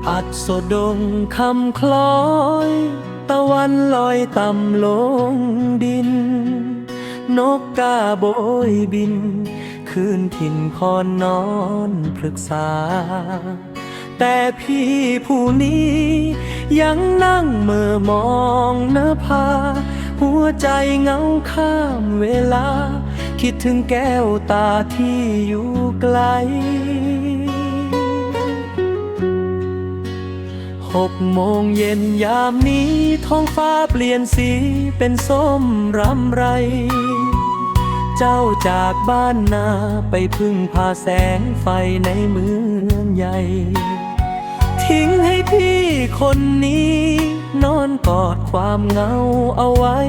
อัสดงคำคล้อย ตะวันลอยต่ำลงดิน นกกาโบยบิน คืนถิ่นคอนนอนพฤกษา แต่พี่ผู้นี้ยังนั่งเหม่อมองนภา หัวใจเหงาข้ามเวลา คิดถึงแก้วตาที่อยู่ไกล หกโมงเย็นยามนี้ ท้องฟ้าเปลี่ยนสีเป็นส้มรำไร เจ้าจากบ้านนาไปพึ่งพาแสงไฟในเมืองใหญ่ ทิ้งให้พี่คนนี้นอนกอดความเหงาเอาไว้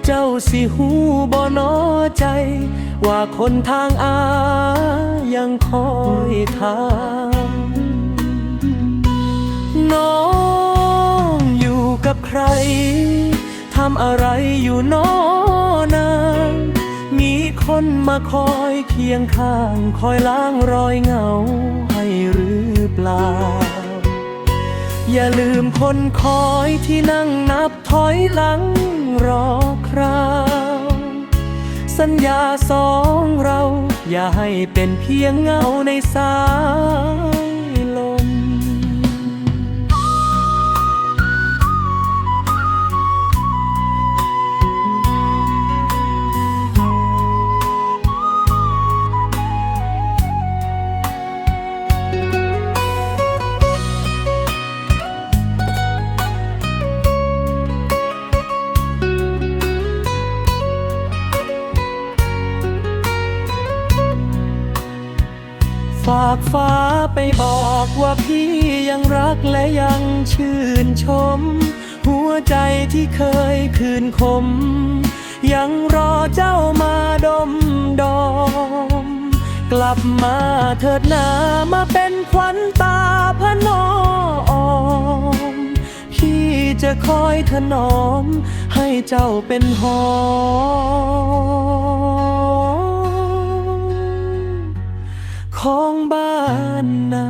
เจ้าสิฮู้บ่น้อใจ ว่าคนทางอายังคอยถาม น้องอยู่กับใคร ทำอะไรอยู่น้อนาง มีคนมาคอยเคียงข้าง คอยล้างรอยเหงาให้หรือเปล่า อย่าลืมคนคอยที่นั่งนับถอยหลังรอคราว สัญญาสองเราอย่าให้เป็นเพียงเงาในสายลม ฝากฟ้าไปบอกว่าพี่ยังรักและยังชื่นชม หัวใจที่เคยขื่นขม ยังรอเจ้ามาดมดอม กลับมาเถิดนา มาเป็นขวัญตาพนอม พี่จะคอยถนอม ให้เจ้าเป็นหอม ของบ้านนา